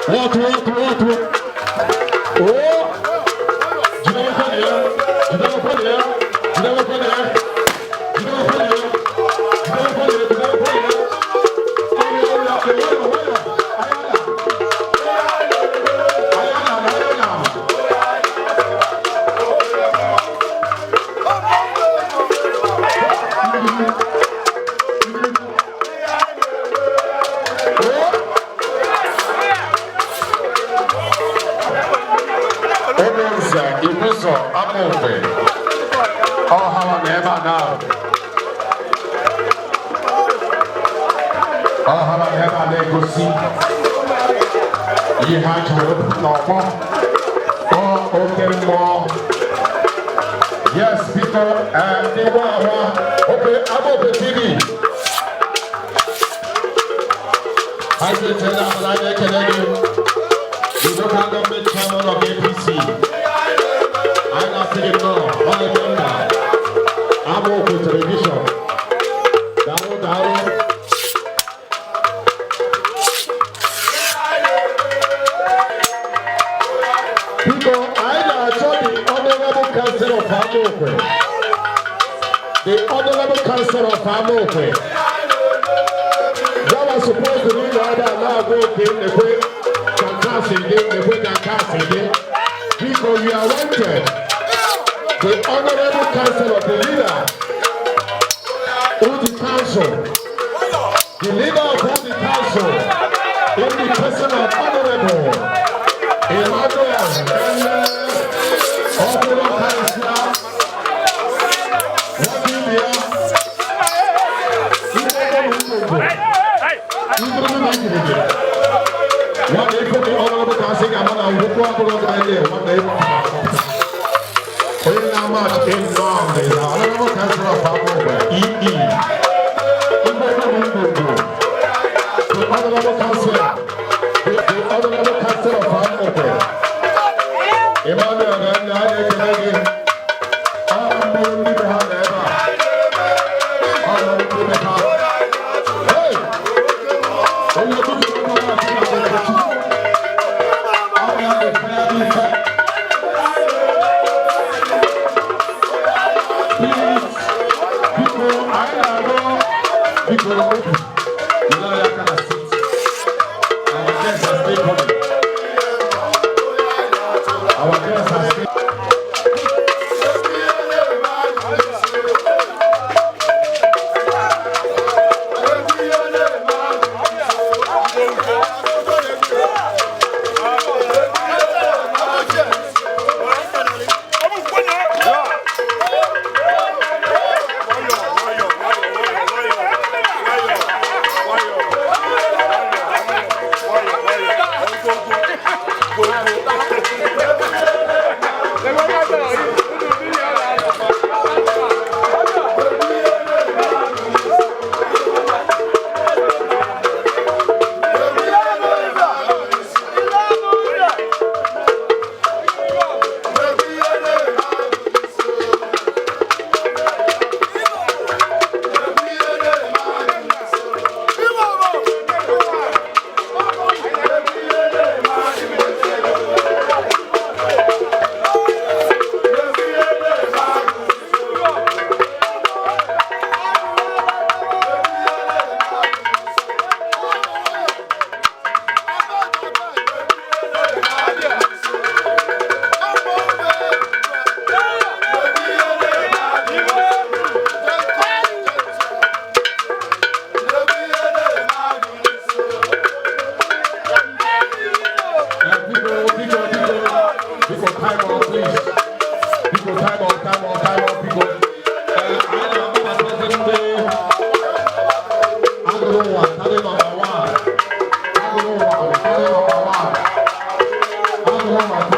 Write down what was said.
What, what, what, what? Oh! Jidewekwa ya, jidewekwa ya, jidewekwa ya, jidewekwa ya, jidewekwa ya, jidewekwa ya. Ọrịa, ọrịa, ọrịa, ọrịa. Ayana. Ayana, ayana. Oh! Ụmụnze Ibuzo Amokwe ọhawa na ebe a na ọhawa na ebe a na-egosi ihe ha ji wee pụta n'ọgbọ ọ oke mmụọ. Yes, biko, ndị nwa awa oke Amokwe TV anyị echere abala anyị ekele gị, the local government chairman of APC. Anyị na-asị gị nnọọ, ọ na-eme mma. Amokwe Television. Daalụ, daalụ. Biko, anyị na-achọ the honorable councillor of Amokwe. The honorable councillor of Amokwe. That was supposed to be the other na-agwa oke ekwe ka nke a si dị, ekwe ka nke a si dị. Biko, you are wanted. The honorable councillor, the leader, Udi Council, the leader of Udi Council, in the person of Honorable Emmanuel Ele Ọkụrụ Karịsịa, Nwabibia, Igwe Ngwongwo, Igwe na Igirigi. Nwanne ife dị honorable council ga-ama na ngwụkwọ abụrụ ndị nwanne ịkpọpụta akpọpụta. Onye na-ama in norm is the honorable councillor of Amokwe, EE. Igwe Ngwongwo, the honorable councillor, the honorable councillor of Amokwe. Emmanuel Nna, anyị ekele gị. Ọ mbụ ndị be ha nọ ebe a. Ọ bụ ndị be ha. Hey! Onye tụtụrụ mmanụ achị na Chukwu. Ọ bụ ya na-efe ya bụ ife. Please, biko, anyị na-arịọ, biko, obi, nyere anyị aka na seat. Our guests are still coming. Our guests are still. Biko, biko, biko, biko, time out, please. Biko, time out, time out, time out, biko. Anyị na-akpọbatazi ndị agụrụ ụwa, tally number one. Agụrụ ụwa, tally number one. Agụrụ ụwa.